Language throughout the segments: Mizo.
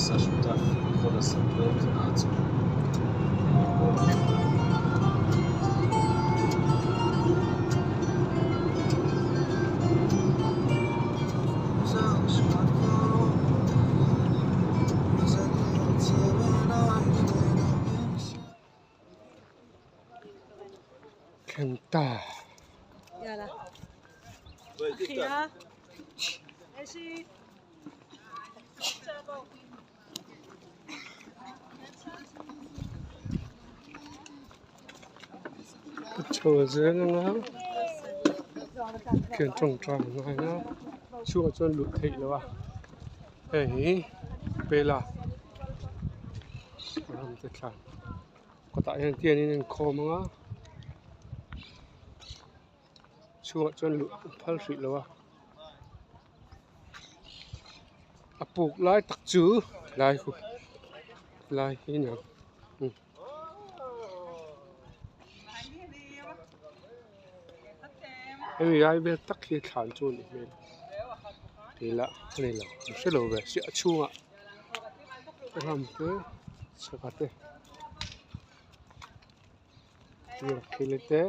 מסע שותף לכל השדות העצומים. Thleng ta. Ka chho zel anga khian tawngtai a ngai a chhuah chuan luh theih loh a hei hi pela ram te thlan kawtah hian tian in inkhawm anga chhungah chuan luh an phal hrih lo a a puk lai tak chu lai hu lai hi a ni ang hemi lai vel tak hi thlan chu a nih hmel tih lah a ni lo ka hre lo ve chiah a chhungah ram te sangha te. Thil te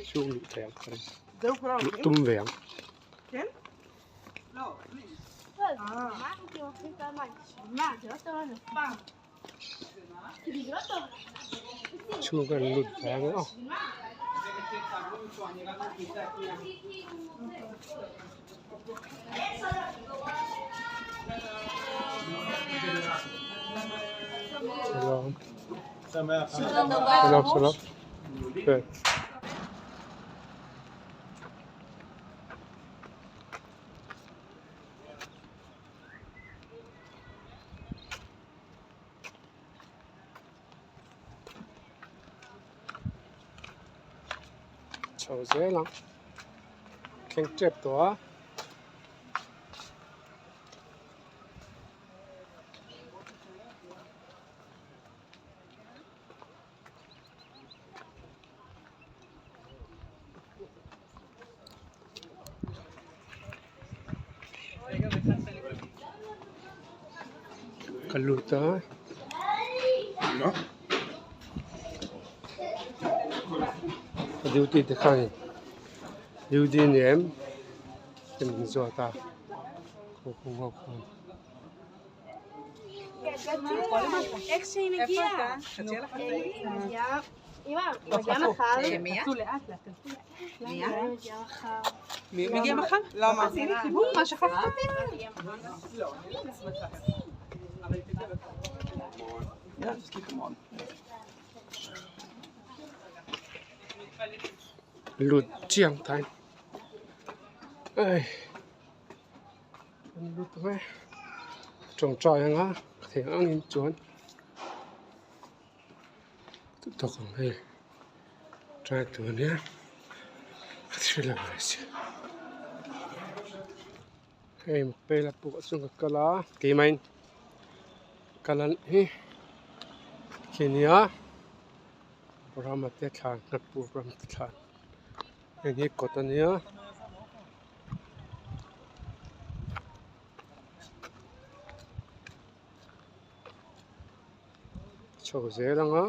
chhung luh theih ang ka ring luh tum ve ang. Chhung kan lut ve ang aw. Shalom. Shalom, shalom. Okay. Chho zel ang thleng tep tawh a. Ka lut a ka duty te khan duty nen ka in zawt a Lut chiang tai ai an lut mai tawngtai anga thei angin chuan tawk ang hei try tur ania ka hre lo ve sia hei pela pawh chu ka kal a keimah in kal a nih hi khi nia Rama te thlan hnapur ram te thlan heng hi kawt a nia. Chho zel ang a.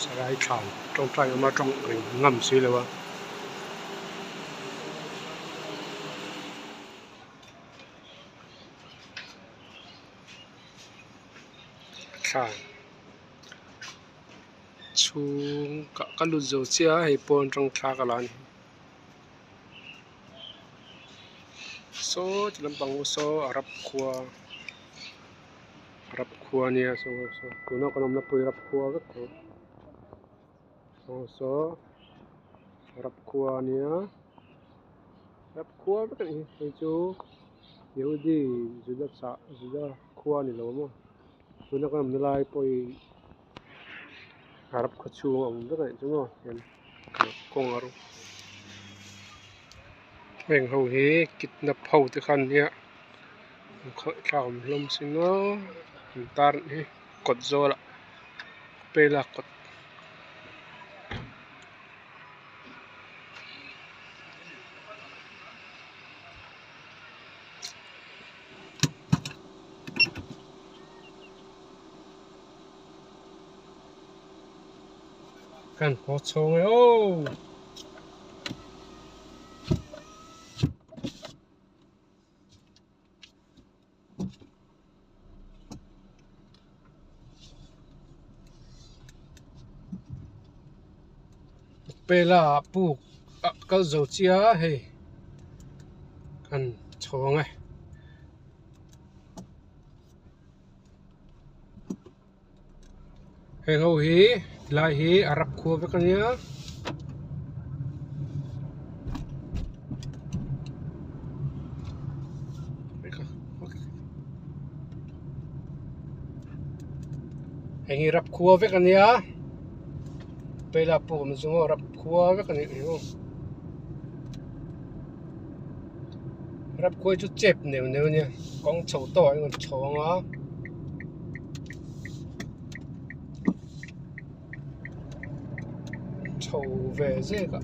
Sarai thlan tawngtai awm a tawng ring ngam si lo a. Thlan chhung ka lut zo chiah a hei pawn tawng thla ka la a ni. Saw ti lampang saw Arab khua Arab khua ania saw saw tuna kan awmna pawh hi Arab khua vek tawh saw saw Arab khua ania Arab khua vek a ni hei chu Yehudi Juda chah Juda khua a ni lo maw tuna kan awmna lai pawh hi Arab khaw chhung a awm vek a nih chu maw. Kawng a rawng. Heng ho hi kidnap ho te khan nia an khawih thlak awm hlawm sin aw an tar hi kawt zawlah pela kawt. Kan haw chho nge aw. Pela puk a kal zo chiah a hei kan chho ang e. Heng ho hi lai hi a rap khua vek a nia. Heng hi rap khua vek a nia pela puk awm chu maw rap khua vek a nih hi aw rap khua hi chu chep neuh neuh a nia kawng chho tawh ah hian a chho ang a. Chho ve zek a.